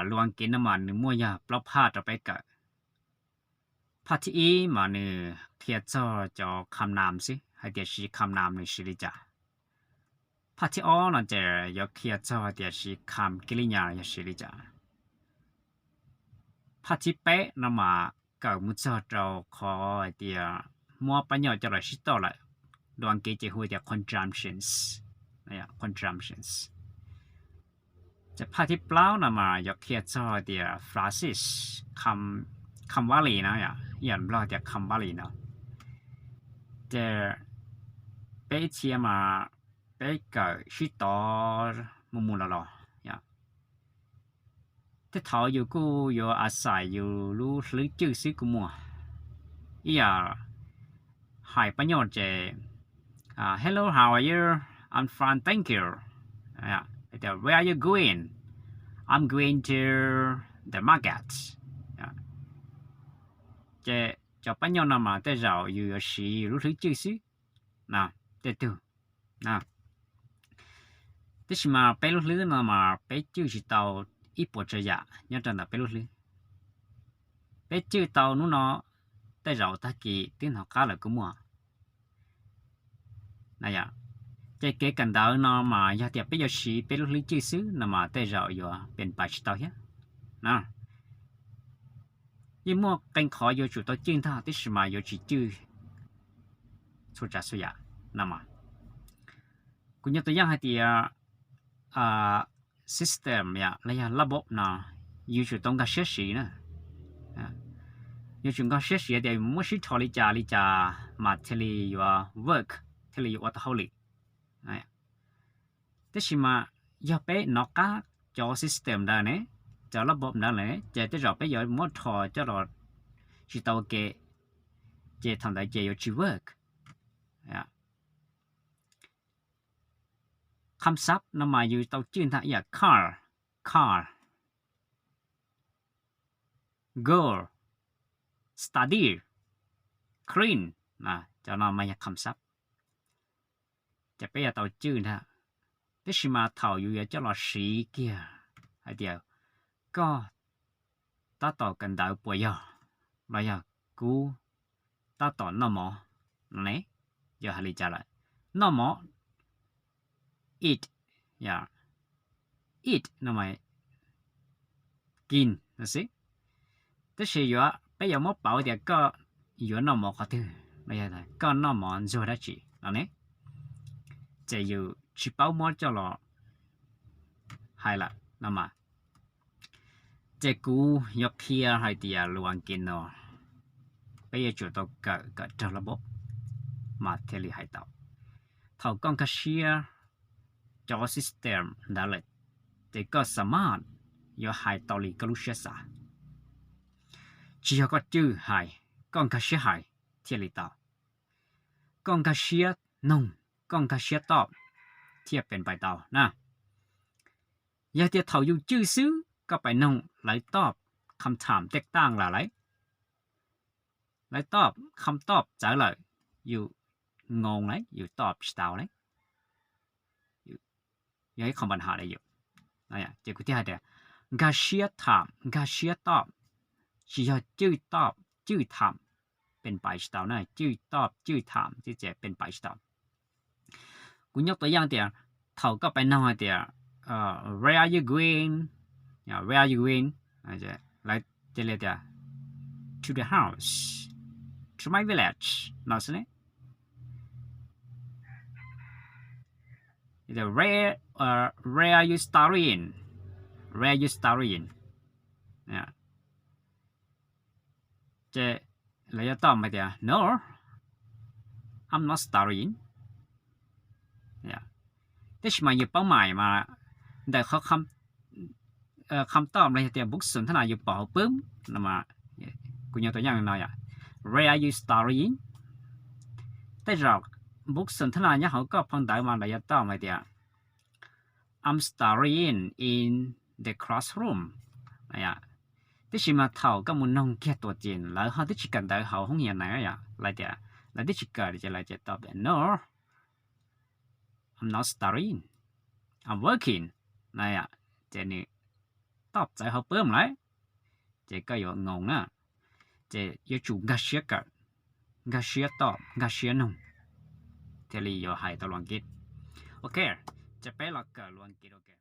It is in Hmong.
Lus Askiv no mas nws muaj yog plaub phaj rau peb kawm. Phaj thib ib mas nws qhia txog cov kham nam xwb, hais tias siv kham nam nws siv li cas. Phaj thib ob no ces yuav qhia txog hais tias siv kham kib li nyas yog siv li cas. Phaj thib peb no mas kawm mus txog rau qhov hais tias muab pab nyoj coj los sib toj lawm, lus Askiv ces hu tias conjunctions, conjunctions. Ces phaj thib plaub no mas yuav qhia txog hais tias phrases, kham vaj lis no, ib yam Nplog tias kham vaj lis no. Ces peb ib txhia mas peb kawm sib tov mus mus los los. Tej thaum yus kuj yuav a xais yus lub hlwb cwj xwb kuj muaj. Ib yam hais pab nyoj ces, Hello, how are you? I'm fine, thank you. Where are you going? I'm going to the market. Ces cov pab nyoj no mas tej zaum yus yuav siv yus lub hlwb cwj xwb, tej tug. Tab sis mas peb lub hlwb no mas peb cwj tsis tau ib puas tsav yam nyob rau ntawm peb lub hlwb. Peb cwj tau hnub no, tej zaum tag kis twb hnov qab lawm kuj muaj. Ces kev kawm ntawv no mas yog tias peb yuav siv peb lub hlwb cwj xwb no mas tej zaum yuav pes pais tsis tau thiab. Yeej muaj qee qhov yuav tsum tau cwj ntag, tab sis mas yuav tsis cwj txhua tsav txhua yam no mas. Kuv nyob tus yeej hais tias system los yog lab npob no yuav tsum tau nkag siab siv na. Yuav tsum nkag siab siv tias muab sib rho li cas li cas mas thiaj li yuav work, thiaj li yuav ua tau hauj lwm. Tab sis mas yog peb hnov qab cov system ntawd ne, cov lab npob ntawd lawm ne, ces tej zaum peb yuav muab rho coj los tsis tau ua ke, ces thaum ntawd ces yuav tsis work. Kham xab no mas yus tau cwj ntag ib yam car, car, girl, study, clean, cov no mas yog kham xab. Ces peb yuav tau cwj ntag. Tab sis mas thaum yus yuav coj los siv kiag hais tias koj tab tom kawm ntawv puas yog, los yog kuv tab tom noj mov no ne, yog hais li cas lawm? Noj mov, eat, eat no mas kin no xwb. Tab sis yuav, peb yuav muab pauv tias koj yuav noj mov qhov twg, koj noj mov ntxuag dab tsi no ne, ces yus tsis paub muab coj los hais lawm no mas. Ces kuv yuav qhia hais tias lus Askiv no peb yuav tsum tau kawm kom raug lab npob mas thiaj li hais tau. Thaum koj nkag siab cov system ntawd lawm, ces koj xa maj yuav hais tau li koj lub siab xav. Tsis yog koj cwj hais, koj nkag siab hais thiaj li tau. Koj nkag siab noog, koj nkag siab toj thiaj pes pais tau na. Yog tias thaum yus cwj xwb koj pais noog lawv toj kham tham tej taaj lawm, lawv toj kham toj txawv lawm, yus ngoo lawm, yus toj tsis tau lawm. Yog ib qho npa ha li yus. Ces kuv thiaj hais tias nkag siab tham, nkag siab toj, tsis yog cwj toj cwj tham, pes pais tsis tau na, cwj toj cwj tham ces pes pais tsis tau. Kuv nyob tua yeej tias thaum koj pais noog hais tias where are you going, where are you going, lawv cia li tias to the house, to my village no xwb ne. Where are you studying, where are you studying? Ces lawv yuav toj mas tias no, I'm not studying. Tab sis mas yus paub mais mas ntawm qhov kham toj los yog tias book sentence no yus pom hauv pub no, kuv nyob tua yeej no yom, where are you studying? Tej zaum book sentence no nyob hauv koj phau ntawv mas lawv yuav toj mas tias I'm studying in the classroom. Tab sis mas thaum koj mus noog kiag tuam ces lawv ho twb tsis kawm ntawv hauv hoob yam na yom, lawv tias lawv twb tsis kawm ces lawv ces tau tias no, I'm not studying, I'm working na yom. Ces nws toj txawv hauv pab lawm, ces koj yuav ngoo na. Ces yuav tsum nkag siab kawm, nkag siab toj, nkag siab noog, thiaj li yuav hais tau lus Askiv. Ok, ces peb los kawm lus Askiv ua ke.